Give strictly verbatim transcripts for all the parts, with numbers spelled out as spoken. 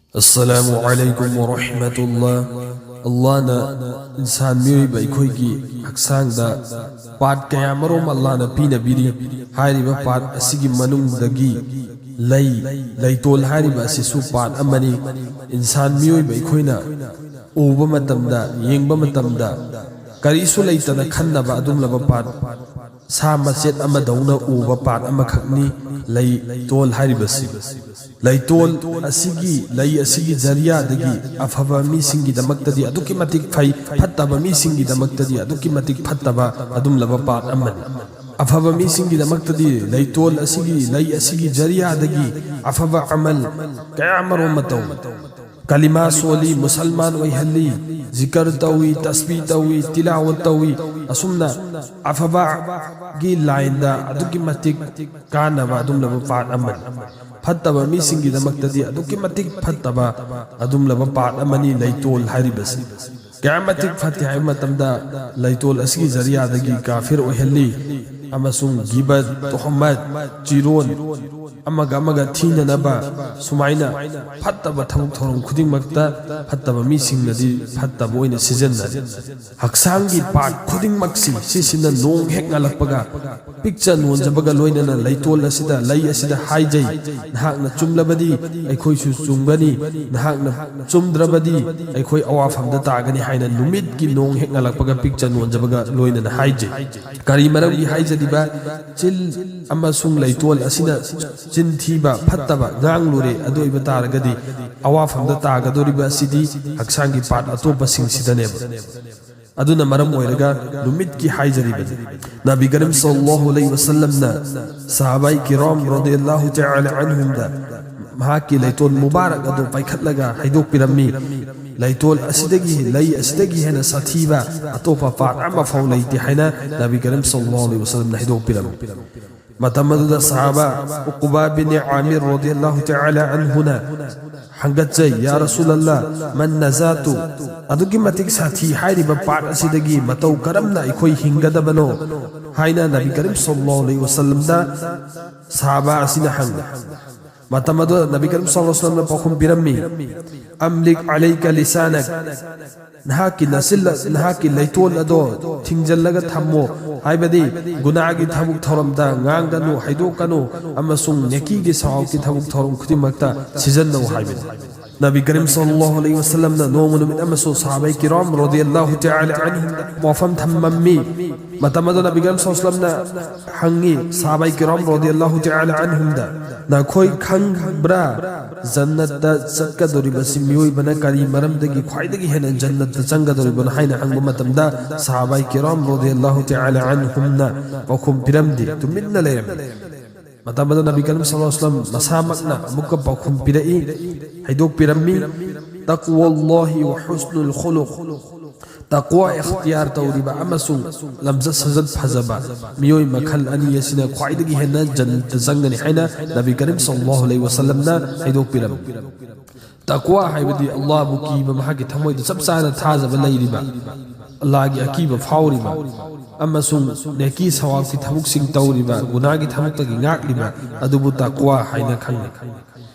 ꯑꯁꯂꯥꯃꯨ ꯑꯂꯥꯏꯀꯨꯝ ꯋꯥꯔꯍꯃꯇꯨꯜꯂꯥ꯫ ꯑꯜꯂꯥꯍꯅ ꯏꯟꯁꯥꯟ ꯃꯤꯑꯣꯏꯕ ꯑꯩꯈꯣꯏꯒꯤ ꯍꯛꯆꯥꯡꯗ ꯄꯥꯔꯠ ꯀꯌꯥ ꯃꯔꯨꯝ ꯑꯜꯂꯥꯍꯅ ꯄꯤꯅꯕꯤꯔꯤ꯫ ꯍꯥꯏꯔꯤꯕ ꯄꯥꯔꯠ ꯑꯁꯤꯒꯤ ꯃꯅꯨꯡꯗꯒꯤ ꯂꯩ, ꯂꯩꯇꯣꯜ ꯍꯥꯏꯔꯤꯕ ꯑꯁꯤꯁꯨ ꯄꯥꯔꯠ ꯑꯃꯅꯤ꯫ ꯏꯟꯁꯥꯟ ꯃꯤꯑꯣꯏꯕ ꯑꯩꯈꯣꯏꯅ ꯎꯕ ꯃꯇꯝꯗ, ꯌꯦꯡꯕ ꯃꯇꯝꯗ ꯀꯔꯤꯁꯨ ꯂꯩꯇꯅ ꯈꯟꯅꯕ ꯑꯗꯨꯝꯂꯕ ꯄꯥꯔꯠ, ꯁꯥ ꯃꯆꯦꯠ ꯑꯃꯗꯧꯅ ꯎꯕ ꯄꯥꯔꯠ ꯑꯃꯈꯛꯅꯤ ꯂꯩꯇꯣꯜ ꯍꯥꯏꯔꯤꯕꯁꯤ꯫ ꯂꯩꯇꯣꯜ ꯑꯁꯤꯒꯤ, ꯂꯩ ꯑꯁꯤꯒꯤ ꯖꯔꯤꯌꯥꯗꯒꯤ ꯑꯐꯕ ꯃꯤꯁꯤꯡꯒꯤꯗꯃꯛꯇꯗꯤ ꯑꯗꯨꯛꯀꯤ ꯃꯇꯤꯛ ꯐꯩ, ꯐꯠꯇꯕ ꯃꯤꯁꯤꯡꯒꯤꯗꯃꯛꯇꯗꯤ ꯑꯗꯨꯛꯀꯤ ꯃꯇꯤꯛ ꯐꯠꯇꯕ ꯑꯗꯨꯝꯂꯕ ꯄꯥꯔꯠ ꯑꯃꯅꯤ꯫ ꯑꯐꯕ ꯃꯤꯁꯤꯡꯒꯤꯗꯃꯛꯇꯗꯤ ꯂꯩꯇꯣꯜ ꯑꯁꯤꯒꯤ, ꯂꯩ ꯑꯁꯤꯒꯤ ꯖꯔꯤꯌꯥꯗꯒꯤ ꯑꯐꯕ ꯑꯃꯜ ꯀꯌꯥ ꯃꯔꯨꯝ ꯑꯃ ꯇꯧꯏ꯫ ꯀꯂꯤꯃꯥ ꯁꯣꯜꯂꯤ, ꯃꯨꯁꯜꯃꯥꯟ ꯑꯣꯏꯍꯜꯂꯤ, ꯖꯤꯀꯔ ꯇꯧꯏ, ꯇꯁꯕꯤ ꯇꯧꯏ, ꯇꯤꯂꯥꯋꯠ ꯇꯧꯏ꯫ ꯑꯁꯨꯝꯅ ꯑꯐꯕꯒꯤ ꯂꯥꯏꯟꯗ ꯑꯗꯨꯛꯀꯤ ꯃꯇꯤꯛ ꯀꯥꯟꯅꯕ ꯑꯗꯨꯝꯂꯕ ꯄꯥꯔꯠ ꯑꯃꯅꯤ꯫ ꯐꯠꯇꯕ ꯃꯤꯁꯤꯡꯒꯤꯗꯃꯛꯇꯗꯤ ꯑꯗꯨꯛꯀꯤ ꯃꯇꯤꯛ ꯐꯠꯇꯕ ꯑꯗꯨꯝꯂꯕ ꯄꯥꯔꯠ ꯑꯃꯅꯤ ꯂꯩꯇꯣꯜ ꯍꯥꯏꯔꯤꯕꯁꯤ꯫ ꯀꯌꯥꯃꯇꯤꯛ ꯐꯠꯇꯦ ꯍꯥꯏꯕ ꯃꯇꯝꯗ ꯂꯩꯇꯣꯜ ꯑꯁꯤꯒꯤ ꯖꯔꯤꯌꯥꯗꯒꯤ ꯀꯥꯐꯤꯔ ꯑꯣꯏꯍꯜꯂꯤ ꯑꯃꯁꯨꯡ ꯒꯤꯕꯠ, ꯇꯣꯍꯃꯠ, ꯆꯤꯔꯣꯟ, ꯑꯃꯒ ꯑꯃꯒ ꯊꯤꯅꯅꯕ, ꯁꯨꯃꯥꯏꯅ ꯐꯠꯇꯕ ꯊꯕꯛ ꯊꯧꯔꯝ ꯈꯨꯗꯤꯡꯃꯛꯇ ꯐꯠꯇꯕ ꯃꯤꯁꯤꯡꯅꯗꯤ ꯐꯠꯇꯕ ꯑꯣꯏꯅ ꯁꯤꯖꯤꯟꯅꯔꯤ꯫ ꯍꯛꯆꯥꯡꯒꯤ ꯄꯥꯔꯠ ꯈꯨꯗꯤꯡꯃꯛꯁꯤ ꯁꯤꯁꯤꯅ ꯅꯣꯡ ꯍꯦꯛ ꯉꯥꯜꯂꯛꯄꯒ ꯄꯤꯛꯆ ꯅꯣꯟꯖꯕꯒ ꯂꯣꯏꯅꯅ ꯂꯩꯇꯣꯜ ꯑꯁꯤꯗ, ꯂꯩ ꯑꯁꯤꯗ ꯍꯥꯏꯖꯩ, "ꯅꯍꯥꯛꯅ ꯆꯨꯝꯂꯕꯗꯤ ꯑꯩꯈꯣꯏꯁꯨ ꯆꯨꯝꯒꯅꯤ, ꯅꯍꯥꯛꯅ ꯆꯨꯝꯗ꯭ꯔꯕꯗꯤ ꯑꯩꯈꯣꯏ ꯑꯋꯥꯐꯝꯗ ꯇꯥꯒꯅꯤ" ꯍꯥꯏꯅ ꯅꯨꯃꯤꯠꯀꯤ ꯅꯣꯡ ꯍꯦꯛ ꯉꯥꯜꯂꯛꯄꯒ ꯄꯤꯛꯆ ꯅꯣꯟꯖꯕꯒ ꯂꯣꯏꯅꯅ ꯍꯥꯏꯖꯩ꯫ ꯀꯔꯤ ꯃꯔꯝꯒꯤ ꯍꯥꯏꯖꯔꯤꯕ? ꯆꯤꯜ ꯑꯃꯁꯨꯡ ꯂꯩꯇꯣꯜ ꯑꯁꯤꯅ ꯆꯤꯟ ꯊꯤꯕ, ꯐꯠꯇꯕ ꯉꯥꯡꯂꯨꯔꯦ, ꯑꯗꯨ ꯑꯣꯏꯕ ꯇꯥꯔꯒꯗꯤ ꯑꯋꯥꯐꯝꯗ ꯇꯥꯒꯗꯧꯔꯤꯕ ꯑꯁꯤꯗꯤ ꯍꯛꯆꯥꯡꯒꯤ ꯄꯥꯔꯠ ꯑꯇꯣꯞꯄꯁꯤꯡꯁꯤꯗꯅꯦꯕ꯫ ꯑꯗꯨꯅ ꯃꯔꯝ ꯑꯣꯏꯔꯒ ꯅꯨꯃꯤꯠꯀꯤ ꯍꯥꯏꯖꯔꯤꯕꯅꯤ꯫ ꯅꯕꯤ ꯀꯔꯤꯝ ꯁꯜꯂꯜꯂꯥꯍꯨ ꯑꯂꯩꯍꯤ ꯋꯁꯜꯂꯝꯅ ꯁꯍꯥꯕꯥꯏ ꯀꯤꯔꯥꯝ ꯔꯗꯤꯌꯜꯂꯥꯍꯨ ꯇꯥꯂꯥ ꯑꯟꯍꯨꯝꯗ ꯃꯍꯥꯛꯀꯤ ꯂꯩꯇꯣꯟ ꯃꯨꯕꯥꯔꯛ ꯑꯗꯨ ꯄꯥꯏꯈꯠꯂꯒ ꯍꯥꯏꯗꯣꯛꯄꯤꯔꯝꯃꯤ, "ꯂꯩꯇꯣꯜ ꯑꯁꯤꯗꯒꯤ, ꯂꯩ ꯑꯁꯤꯗꯒꯤ ꯍꯦꯟꯅ ꯁꯥꯊꯤꯕ ꯑꯇꯣꯞꯄ ꯄꯥꯔꯠ ꯑꯃꯐꯥꯎ ꯂꯩꯇꯦ" ꯍꯥꯏꯅ ꯅꯕꯤ ꯀꯔꯤꯝ ꯁꯜꯂꯜꯂꯥꯍꯨ ꯑꯂꯩꯍꯤ ꯋꯁꯜꯂꯝꯅ ꯍꯥꯏꯗꯣꯛꯄꯤꯔꯝꯃꯤ꯫ ꯃꯇꯝ ꯑꯗꯨꯗ ꯁꯍꯥꯕꯥ ꯎꯛꯕꯥ ꯕꯤꯟ ꯑꯥꯃꯤꯔ ꯔꯗꯤꯌꯜꯂꯥꯍꯨ ꯇꯥꯂꯥ ꯑꯟꯍꯨꯅ ꯍꯪꯒꯠꯆꯩ, "ꯌꯥ ꯔꯁꯨꯂꯜꯂꯥ, ꯃꯟ ꯅꯖꯥꯇꯨ? ꯑꯗꯨꯛꯀꯤ ꯃꯇꯤꯛ ꯁꯥꯊꯤ ꯍꯥꯏꯔꯤꯕ ꯄꯥꯔꯠ ꯑꯁꯤꯗꯒꯤ ꯃꯇꯧ ꯀꯔꯝꯅ ꯑꯩꯈꯣꯏ ꯍꯤꯡꯒꯗꯕꯅꯣ?" ꯍꯥꯏꯅ ꯅꯕꯤ ꯀꯔꯤꯝ ꯁꯜꯂꯜꯂꯥꯍꯨ ꯑꯂꯩꯍꯤ ꯋꯁꯜꯂꯝꯗ ꯁꯍꯥꯕꯥ ꯑꯁꯤꯅ ꯍꯪꯉꯤ꯫ ꯃꯇꯝ ꯑꯗꯨꯗ ꯅꯕꯤ ꯀꯔꯤꯝ ꯁꯜꯂꯜꯂꯥꯍꯨ ꯑꯂꯩꯍꯤ ꯋꯥꯁꯜꯂꯝꯅ ꯄꯥꯎꯈꯨꯝ ꯄꯤꯔꯝꯃꯤ, "ꯑꯝꯂꯤꯛ ꯑꯂꯩꯀ ꯂꯤꯁꯥꯅꯛ, ꯅꯍꯥꯛꯀꯤ ꯅꯆꯤꯜ, ꯅꯍꯥꯛꯀꯤ ꯂꯩꯇꯣꯟ ꯑꯗꯣ ꯊꯤꯡꯖꯤꯜꯂꯒ ꯊꯝꯃꯣ, ꯍꯥꯏꯕꯗꯤ ꯒꯨꯅꯥꯒꯤ ꯊꯕꯛ ꯊꯧꯔꯝꯗ ꯉꯥꯡꯒꯅꯨ, ꯍꯥꯏꯗꯣꯛꯀꯅꯨ, ꯑꯃꯁꯨꯡ ꯅꯦꯀꯤꯒꯤ ꯁꯋꯥꯕꯀꯤ ꯊꯕꯛ ꯊꯧꯔꯝ ꯈꯨꯗꯤꯡꯃꯛꯇ ꯁꯤꯖꯤꯟꯅꯧ" ꯍꯥꯏꯕꯅꯤ꯫ ꯅꯕꯤ ꯀꯔꯤꯝ ꯁꯜꯂꯜꯂꯥꯍꯨ ꯑꯂꯩꯍꯤ ꯋꯥꯁꯜꯂꯝꯅ ꯅꯣꯡꯃ ꯅꯨꯃꯤꯠ ꯑꯃꯁꯨ ꯁꯍꯥꯕꯥꯏ ꯀꯤꯔꯥꯝ ꯔꯣꯗꯤꯌꯜꯂꯥꯍꯨ ꯇꯥꯂꯥ ꯑꯟꯍꯨꯝꯗ ꯋꯥꯐꯝ ꯊꯝꯃꯝꯃꯤ꯫ ꯃꯇꯝ ꯑꯗꯨꯗ ꯅꯕꯤ ꯀꯔꯤꯝ ꯁꯜꯂꯜꯂꯥꯍꯨ ꯑꯂꯩꯍꯤ ꯋꯥꯁꯜꯂꯝꯅ ꯍꯪꯉꯤ ꯁꯍꯥꯕꯥꯏ ꯀꯤꯔꯥꯝ ꯔꯣꯗꯤꯌꯜꯂꯥꯍꯨ ꯇꯥꯂꯥ ꯑꯟꯍꯨꯝꯗ, "ꯅꯈꯣꯏ ꯈꯪꯕ꯭ꯔꯥ, ꯖꯟꯅꯠꯇ ꯆꯠꯀꯗꯧꯔꯤꯕꯁꯤ ꯃꯤꯑꯣꯏꯕꯅ ꯀꯔꯤ ꯃꯔꯝꯗꯒꯤ ꯈ꯭ꯋꯥꯏꯗꯒꯤ ꯍꯦꯟꯅ ꯖꯟꯅꯠꯇ ꯆꯪꯒꯗꯧꯔꯤꯕꯅꯣ?" ꯍꯥꯏꯅ ꯍꯪꯕ ꯃꯇꯝꯗ ꯁꯍꯥꯕꯥꯏ ꯀꯤꯔꯥꯝ ꯔꯣꯗꯤꯌꯜꯂꯥꯍꯨ ꯇꯥꯂꯥ ꯑꯟꯍꯨꯝꯅ ꯄꯥꯎꯈꯨꯝ ꯄꯤꯔꯝꯗꯦ, ꯇꯨꯃꯤꯟꯅ ꯂꯩꯔꯝꯃꯤ꯫ ꯃꯇꯝ ꯑꯗꯨꯗ ꯅꯕꯤ ꯀꯔꯤꯝ ꯁꯜꯂꯜꯂꯥꯍꯨ ꯑꯂꯩꯍꯤ ꯋꯥꯁꯜꯂꯝ ꯃꯁꯥꯃꯛꯅ ꯑꯃꯨꯛꯀ ꯄꯥꯎꯈꯨꯝ ꯄꯤꯔꯛꯏ, ꯍꯥꯏꯗꯣꯛꯄꯤꯔꯝꯃꯤ, "ꯇꯛꯋꯥꯜꯂꯥꯍꯤ ꯋꯥ ꯍꯨꯁꯅꯨꯜ ꯈꯨꯂꯨꯛ, ꯇꯛꯋꯥ ꯏꯈꯇꯤꯌꯥꯔ ꯇꯧꯔꯤꯕ ꯑꯃꯁꯨꯡ ꯂꯝꯆꯠ ꯁꯥꯖꯠ ꯐꯖꯕ ꯃꯤꯑꯣꯏ ꯃꯈꯜ ꯑꯅꯤ ꯑꯁꯤꯅ ꯈ꯭ꯋꯥꯏꯗꯒꯤ ꯍꯦꯟꯅ ꯖꯟꯅꯠꯇ ꯆꯪꯒꯅꯤ" ꯍꯥꯏꯅ ꯅꯕꯤ ꯀꯔꯤꯝ ꯁꯜꯂꯜꯂꯥꯍꯨ ꯑꯂꯩꯍꯤ ꯋꯥꯁꯜꯂꯝꯅ ꯍꯥꯏꯗꯣꯛꯄꯤꯔꯝꯃꯤ꯫ ꯇꯛꯋꯥ ꯍꯥꯏꯕꯗꯤ ꯑꯜꯂꯥꯍꯕꯨ ꯀꯤꯕ, ꯃꯍꯥꯛꯀꯤ ꯊꯃꯣꯏꯗ ꯆꯞ ꯆꯥꯅ ꯊꯥꯖꯕ ꯂꯩꯔꯤꯕ, ꯑꯜꯂꯥꯍꯒꯤ ꯑꯀꯤꯕ ꯐꯥꯎꯔꯤꯕ, ꯑꯃꯁꯨꯡ ꯅꯦꯀꯤ ꯁꯋꯥꯕꯀꯤ ꯊꯕꯛꯁꯤꯡ ꯇꯧꯔꯤꯕ, ꯒꯨꯅꯥꯒꯤ ꯊꯕꯛꯇꯒꯤ ꯉꯥꯛꯂꯤꯕ ꯑꯗꯨꯕꯨ ꯇꯛꯋꯥ ꯍꯥꯏꯅ ꯈꯪꯅꯩ꯫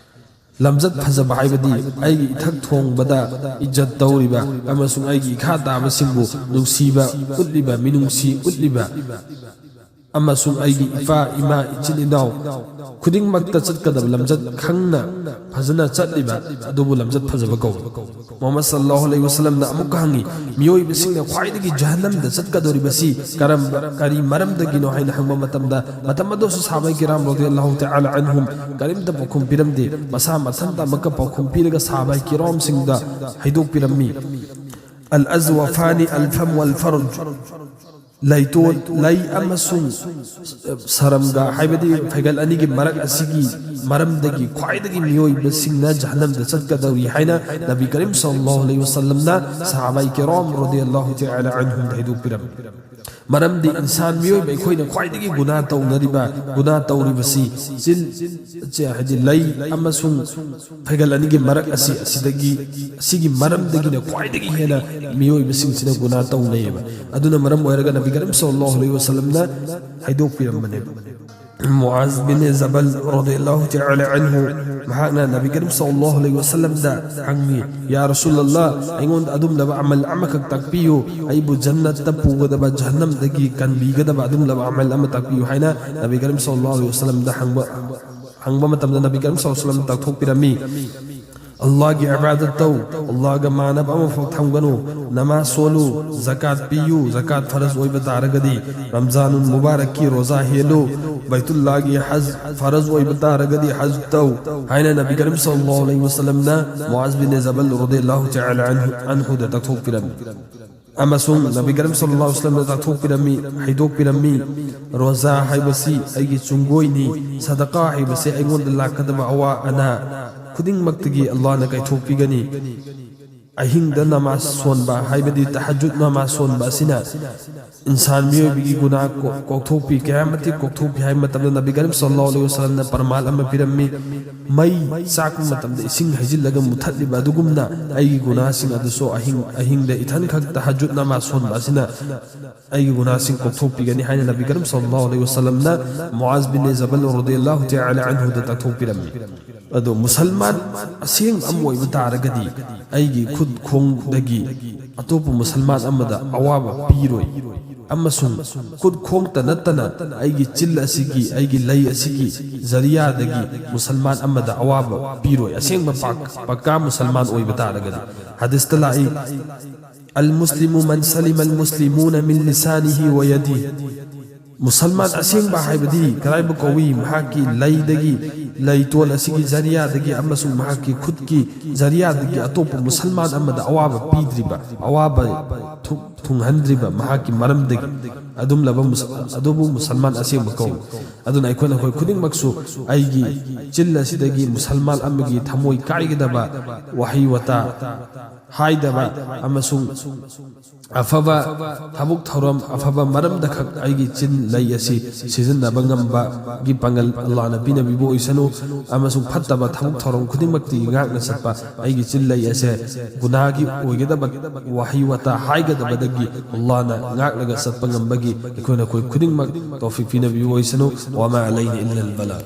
ꯂꯝꯆꯠ ꯐꯖꯕ ꯍꯥꯏꯕꯗꯤ ꯑꯩꯒꯤ ꯏꯊꯛ ꯊꯣꯡꯕꯗ ꯏꯖꯠ ꯇꯧꯔꯤꯕ ꯑꯃꯁꯨꯡ ꯑꯩꯒꯤ ꯏꯈꯥ ꯇꯥꯕꯁꯤꯡꯕꯨ ꯅꯨꯡꯁꯤꯕ ꯎꯠꯂꯤꯕ, ꯃꯤꯅꯨꯡꯁꯤ ꯎꯠꯂꯤꯕ, ꯑꯃꯁꯨꯡ ꯑꯩꯒꯤ ꯏꯄꯥ, ꯏꯃꯥ, ꯏꯆꯤꯟ ꯏꯅꯥꯎ ꯈꯨꯗꯤꯡꯃꯛꯇ ꯆꯠꯀꯗꯕ ꯂꯝꯆꯠ ꯈꯪꯅ ꯐꯖꯅ ꯆꯠꯂꯤꯕ ꯑꯗꯨꯕꯨ ꯂꯝꯆꯠ ꯐꯖꯕ ꯀꯧꯏ꯫ ꯃꯨꯍꯝꯃꯗ ꯁꯜꯂꯜꯂꯥꯍꯨ ꯑꯂꯩꯍꯤ ꯋꯥꯁꯜꯂꯝꯅ ꯑꯃꯨꯛꯀ ꯍꯪꯉꯤ, "ꯃꯤꯑꯣꯏꯕꯁꯤꯡꯅ ꯈ꯭ꯋꯥꯏꯗꯒꯤ ꯖꯍꯟꯅꯝꯗ ꯆꯠꯀꯗꯧꯔꯤꯕꯁꯤ ꯀꯔꯝꯕ, ꯀꯔꯤ ꯃꯔꯝꯗꯒꯤꯅꯣ?" ꯍꯥꯏꯅ ꯍꯪꯕ ꯃꯇꯝꯗ, ꯃꯇꯝ ꯑꯗꯨꯁꯨ ꯁꯍꯥꯕꯥꯏ ꯀꯤꯔꯥꯝ ꯔꯣꯗꯤꯌꯜꯂꯥꯍꯨ ꯇꯥꯂꯥ ꯑꯟꯍꯨꯝ ꯀꯔꯤꯝꯇ ꯄꯥꯎꯈꯨꯝ ꯄꯤꯔꯝꯗꯦ꯫ ꯃꯁꯥ ꯃꯊꯟꯇ ꯑꯃꯨꯛꯀ ꯄꯥꯎꯈꯨꯝ ꯄꯤꯔꯒ ꯁꯍꯥꯕꯥꯏ ꯀꯤꯔꯥꯝꯁꯤꯡꯗ ꯍꯥꯏꯗꯣꯛꯄꯤꯔꯝꯃꯤ, "ꯑꯜ ꯑꯖꯋꯐꯥꯅꯤ ꯑꯜ ꯐꯝ ꯋꯥꯜ ꯐꯔꯨꯖ, ꯂꯩꯇꯣꯟ, ꯂꯩ ꯑꯃꯁꯨꯡ ꯁꯔꯝꯒ, ꯍꯥꯏꯕꯗꯤ ꯐꯩꯒꯜ ꯑꯅꯤꯒꯤ ꯃꯔꯛ ꯑꯁꯤꯒꯤ ꯃꯔꯝꯗꯒꯤ ꯈ꯭ꯋꯥꯏꯗꯒꯤ ꯃꯤꯑꯣꯏꯕꯁꯤꯡꯅ ꯖꯍꯟꯅꯝꯗ ꯆꯠꯀꯗꯧꯔꯤ" ꯍꯥꯏꯅ ꯅꯕꯤ ꯀꯔꯤꯝ ꯁꯜꯂꯜꯂꯥꯍꯨ ꯑꯂꯩꯍꯤ ꯋꯥꯁꯜꯂꯝꯅ ꯁꯍꯥꯕꯥꯏ ꯀꯤꯔꯥꯝ ꯔꯣꯗꯤꯌꯜꯂꯥꯍꯨ ꯇꯥꯂꯥ ꯑꯟꯍꯨꯝꯗ ꯍꯥꯏꯗꯣꯛꯄꯤꯔꯝꯃꯤ꯫ ꯃꯔꯝꯗꯤ ꯏꯟꯁꯥꯟ ꯃꯤꯑꯣꯏꯕ ꯑꯩꯈꯣꯏꯅ ꯈ꯭ꯋꯥꯏꯗꯒꯤ ꯒꯨꯅꯥ ꯇꯧꯅꯔꯤꯕ, ꯒꯨꯅꯥ ꯇꯧꯔꯤꯕꯁꯤ ꯆꯤꯟ, ꯍꯥꯏꯗꯤ ꯂꯩ ꯑꯃꯁꯨꯡ ꯐꯩꯒꯜ ꯑꯅꯤꯒꯤ ꯃꯔꯛ ꯑꯁꯤ, ꯑꯁꯤꯗꯒꯤ, ꯑꯁꯤꯒꯤ ꯃꯔꯝꯗꯒꯤꯅ ꯈ꯭ꯋꯥꯏꯗꯒꯤ ꯍꯦꯟꯅ ꯃꯤꯑꯣꯏꯕꯁꯤꯡꯁꯤꯅ ꯒꯨꯅꯥ ꯇꯧꯅꯩꯌꯦꯕ꯫ ꯑꯗꯨꯅ ꯃꯔꯝ ꯑꯣꯏꯔꯒ ꯅꯕꯤ ꯀꯔꯤꯝ ꯁꯜꯂꯜꯂꯥꯍꯨ ꯑꯂꯩꯍꯤ ꯋꯥꯁꯜꯂꯝꯅ ꯍꯥꯏꯗꯣꯛꯄꯤꯔꯝꯕꯅꯦꯕ꯫ ꯃꯨꯑꯥꯖ ꯕꯤꯟ ꯖꯕꯜ ꯔꯗꯤꯌꯜꯂꯥꯍꯨ ꯇꯥꯂꯥ ꯑꯟꯍꯨ, ꯃꯍꯥꯛꯅ ꯅꯕꯤ ꯀꯔꯤꯝ ꯁꯜꯂꯜꯂꯥꯍꯨ ꯑꯂꯩꯍꯤ ꯋꯥꯁꯜꯂꯝꯗ ꯍꯪꯉꯤ, "ꯌꯥ ꯔꯁꯨꯂꯜꯂꯥꯍ, ꯑꯩꯉꯣꯟꯗ ꯑꯗꯨꯝꯂꯕ ꯑꯃꯜ ꯑꯃꯈꯛ ꯇꯥꯛꯄꯤꯌꯨ, ꯑꯩꯕꯨ ꯖꯟꯅꯠꯇ ꯄꯨꯒꯗꯕ, ꯖꯍꯟꯅꯝꯗꯒꯤ ꯀꯟꯕꯤꯒꯗꯕ ꯑꯗꯨꯝꯂꯕ ꯑꯃꯜ ꯑꯃ ꯇꯥꯛꯄꯤꯌꯨ" ꯍꯥꯏꯅ ꯅꯕꯤ ꯀꯔꯤꯝ ꯁꯜꯂꯜꯂꯥꯍꯨ ꯑꯂꯩꯍꯤ ꯋꯥꯁꯜꯂꯝꯗ ꯍꯪꯕ, ꯍꯪꯕ ꯃꯇꯝꯗ ꯅꯕꯤ ꯀꯔꯤꯝ ꯁꯜꯂꯜꯂꯥꯍꯨ ꯑꯂꯩꯍꯤ ꯋꯥꯁꯜꯂꯝꯅ ꯇꯥꯛꯊꯣꯛꯄꯤꯔꯝꯃꯤ꯫ "ꯑꯜꯂꯥꯍꯒꯤ ꯏꯕꯥꯗꯠ ꯇꯧ, ꯑꯜꯂꯥꯍꯒ ꯃꯥꯟꯅꯕ ꯑꯃꯐꯥꯎ ꯊꯝꯒꯅꯨ, ꯅꯃꯥꯖ ꯁꯣꯜꯂꯨ, ꯖꯀꯥꯠ ꯄꯤꯌꯨ, ꯖꯀꯥꯠ ꯐꯔꯖ ꯑꯣꯏꯕ ꯇꯥꯔꯒꯗꯤ, ꯔꯝꯖꯥꯅꯨꯜ ꯃꯨꯕꯥꯔꯛꯀꯤ ꯔꯣꯖꯥ ꯍꯦꯜꯂꯨ, ꯕꯩꯇꯨꯜꯂꯥꯍꯒꯤ ꯍꯖ ꯐꯔꯖ ꯑꯣꯏꯕ ꯇꯥꯔꯒꯗꯤ ꯍꯖ ꯇꯧ" ꯍꯥꯏꯅ ꯅꯕꯤ ꯀꯔꯤꯝ ꯁꯜꯂꯜꯂꯥꯍꯨ ꯑꯂꯩꯍꯤ ꯋꯥꯁꯜꯂꯝꯅ ꯃꯨꯑꯥꯖ ꯕꯤꯟ ꯖꯕꯜ ꯔꯗꯤꯌꯜꯂꯥꯍꯨ ꯇꯥꯂꯥ ꯑꯟꯍꯨ, ꯑꯟꯍꯨꯗ ꯇꯥꯛꯊꯣꯛꯄꯤꯔꯝꯃꯤ꯫ ꯑꯃꯁꯨꯡ ꯅꯕꯤ ꯀꯔꯤꯝ ꯁꯜꯂꯜꯂꯥꯍꯨ ꯑꯂꯩꯍꯤ ꯋꯥꯁꯜꯂꯝꯅ ꯇꯥꯛꯊꯣꯛꯄꯤꯔꯝꯃꯤ, ꯍꯥꯏꯗꯣꯛꯄꯤꯔꯝꯃꯤ, "ꯔꯣꯖꯥ ꯍꯥꯏꯕꯁꯤ ꯑꯩꯒꯤ ꯆꯨꯡꯒꯣꯏꯅꯤ, ꯁꯗꯀꯥ ꯍꯥꯏꯕꯁꯤ ꯑꯩꯉꯣꯟꯗ ꯂꯥꯛꯀꯗꯕ ꯑꯋꯥ ꯑꯅꯥ ꯈꯨꯗꯤꯡꯃꯛꯇꯒꯤ ꯑꯜꯂꯥꯍꯅ ꯀꯥꯏꯊꯣꯛꯄꯤꯒꯅꯤ꯫ ꯑꯍꯤꯡꯗ ꯅꯃꯥꯖ ꯁꯣꯟꯕ, ꯍꯥꯏꯕꯗꯤ ꯇꯍꯖꯨꯗ ꯅꯃꯥꯖ ꯁꯣꯟꯕ ꯑꯁꯤꯅ ꯏꯟꯁꯥꯟ ꯃꯤꯑꯣꯏꯕꯒꯤ ꯒꯨꯅꯥꯍ ꯀꯣ-, ꯀꯣꯛꯊꯣꯛꯄꯤ, ꯀꯌꯥꯃꯇꯤꯛ ꯀꯣꯛꯊꯣꯛꯄꯤ" ꯍꯥꯏꯕ ꯃꯇꯝꯗ ꯅꯕꯤ ꯀꯔꯤꯝ ꯁꯜꯂꯜꯂꯥꯍꯨ ꯑꯂꯩꯍꯤ ꯋꯥꯁꯜꯂꯝꯅ ꯄꯔꯃꯥꯟ ꯑꯃ ꯄꯤꯔꯝꯃꯤ, "ꯃꯩ ꯆꯥꯛꯄ ꯃꯇꯝꯗ ꯏꯁꯤꯡ ꯍꯩꯖꯤꯜꯂꯒ ꯃꯨꯊꯠꯂꯤꯕ ꯑꯗꯨꯒꯨꯝꯅ ꯑꯩꯒꯤ ꯒꯨꯅꯥꯍꯁꯤꯡ ꯑꯗꯨꯁꯨ ꯑꯍꯤꯡ, ꯑꯍꯤꯡꯗ ꯏꯊꯟꯈꯛ ꯇꯍꯖꯨꯗ ꯅꯃꯥꯖ ꯁꯣꯟꯕ ꯑꯁꯤꯅ ꯑꯩꯒꯤ ꯒꯨꯅꯥꯍꯁꯤꯡ ꯀꯣꯛꯊꯣꯛꯄꯤꯒꯅꯤ" ꯍꯥꯏꯅ ꯅꯕꯤ ꯀꯔꯤꯝ ꯁꯜꯂꯜꯂꯥꯍꯨ ꯑꯂꯩꯍꯤ ꯋꯥꯁꯜꯂꯝꯅ ꯃꯨꯑꯥꯖ ꯕꯤꯟ ꯖꯕꯜ ꯔꯗꯤꯌꯜꯂꯥꯍꯨ ꯇꯥꯂꯥ ꯑꯟꯍꯨꯗ ꯇꯥꯛꯊꯣꯛꯄꯤꯔꯝꯃꯤ꯫ ꯑꯗꯣ ꯃꯨꯁꯜꯃꯥꯟ ꯑꯁꯦꯡꯕ ꯑꯃ ꯑꯣꯏꯕ ꯇꯥꯔꯒꯗꯤ ꯑꯩꯒꯤ ꯈꯨꯠ ꯈꯣꯡꯗꯒꯤ ꯑꯇꯣꯞꯄ ꯃꯨꯁꯜꯃꯥꯟ ꯑꯃꯗ ꯑꯋꯥꯕ ꯄꯤꯔꯣꯏ, ꯑꯃꯁꯨꯡ ꯈꯨꯠ ꯈꯣꯡꯇ ꯅꯠꯇꯅ ꯑꯩꯒꯤ ꯆꯤꯜ ꯑꯁꯤꯒꯤ, ꯑꯩꯒꯤ ꯂꯩ ꯑꯁꯤꯒꯤ ꯖꯔꯤꯌꯥꯗꯒꯤ ꯃꯨꯁꯜꯃꯥꯟ ꯑꯃꯗ ꯑꯋꯥꯕ ꯄꯤꯔꯣꯏ, ꯑꯁꯦꯡꯕ ꯄꯥꯛ-, ꯄꯛꯀꯥ ꯃꯨꯁꯜꯃꯥꯟ ꯑꯣꯏꯕ ꯇꯥꯔꯒꯗꯤ꯫ ꯍꯗꯤꯁꯇ ꯂꯥꯛꯏ, "ꯑꯜ ꯃꯨꯁꯂꯤꯃꯨ ꯃꯟ ꯁꯂꯤꯃ ꯑꯜ ꯃꯨꯁꯂꯤꯃꯨꯅ ꯃꯤꯟ ꯂꯤꯁꯥꯅꯤꯍꯤ ꯋ ꯌꯗꯤꯍꯤ"꯫ ꯃꯨꯁꯜꯃꯥꯟ ꯑꯁꯦꯡꯕ ꯍꯥꯏꯕꯗꯤ ꯀꯗꯥꯏꯕꯨ ꯀꯧꯏ? ꯃꯍꯥꯛꯀꯤ ꯂꯩꯗꯒꯤ, ꯂꯩꯇꯣꯟ ꯑꯁꯤꯒꯤ ꯖꯔꯤꯌꯥꯗꯒꯤ ꯑꯃꯁꯨꯡ ꯃꯍꯥꯛꯀꯤ ꯈꯨꯠꯀꯤ ꯖꯔꯤꯌꯥꯗꯒꯤ ꯑꯇꯣꯞꯄ ꯃꯨꯁꯜꯃꯥꯟ ꯑꯃꯗ ꯑꯋꯥꯕ ꯄꯤꯗ꯭ꯔꯤꯕ, ꯑꯋꯥꯕ ꯊꯨ-, ꯊꯨꯡꯍꯟꯗ꯭ꯔꯤꯕ ꯃꯍꯥꯛꯀꯤ ꯃꯔꯝꯗꯒꯤ ꯑꯗꯨꯝꯂꯕ ꯃꯨꯁ-, ꯑꯗꯨꯕꯨ ꯃꯨꯁꯜꯃꯥꯟ ꯑꯁꯦꯡꯕ ꯀꯧꯏ꯫ ꯑꯗꯨꯅ ꯑꯩꯈꯣꯏꯅ, ꯑꯩꯈꯣꯏ ꯈꯨꯗꯤꯡꯃꯛꯁꯨ ꯑꯩꯒꯤ ꯆꯤꯜ ꯑꯁꯤꯗꯒꯤ ꯃꯨꯁꯜꯃꯥꯟ ꯑꯃꯒꯤ ꯊꯃꯣꯏ ꯀꯥꯏꯒꯗꯕ ꯋꯥꯍꯩ ꯋꯥꯇꯥ ꯍꯥꯏꯗꯕ ꯑꯃꯁꯨꯡ ꯑꯐꯕ ꯊꯕꯛ ꯊꯧꯔꯝ, ꯑꯐꯕ ꯃꯔꯝꯗ ꯈꯛ ꯑꯩꯒꯤ ꯆꯤꯟ ꯂꯩ ꯑꯁꯤ ꯁꯤꯖꯤꯟꯅꯕ ꯉꯝꯕꯒꯤ ꯄꯥꯡꯒꯜ ꯑꯜꯂꯥꯍꯅ ꯄꯤꯅꯕꯤꯕ ꯑꯣꯏꯁꯅꯨ, ꯑꯃꯁꯨꯡ ꯐꯠꯇꯕ ꯊꯕꯛ ꯊꯧꯔꯝ ꯈꯨꯗꯤꯡꯃꯛꯇꯒꯤ ꯉꯥꯛꯅ ꯆꯠꯄ ꯑꯩꯒꯤ ꯆꯤꯟ ꯂꯩ ꯑꯁꯦ ꯒꯨꯅꯥꯒꯤ ꯑꯣꯏꯒꯗꯕ ꯋꯥꯍꯩ ꯋꯥꯇꯥ ꯍꯥꯏꯒꯗꯕꯗꯒꯤ ꯑꯜꯂꯥꯍꯅ ꯉꯥꯛꯂꯒ ꯆꯠꯄ ꯉꯝꯕꯒꯤ ꯑꯩꯈꯣꯏꯅ ꯑꯩꯈꯣꯏ ꯈꯨꯗꯤꯡꯃꯛ ꯇꯧꯐꯤꯛ ꯄꯤꯅꯕꯤꯌꯨ ꯑꯣꯏꯁꯅꯨ꯫ وما علينا إلا البلاغ.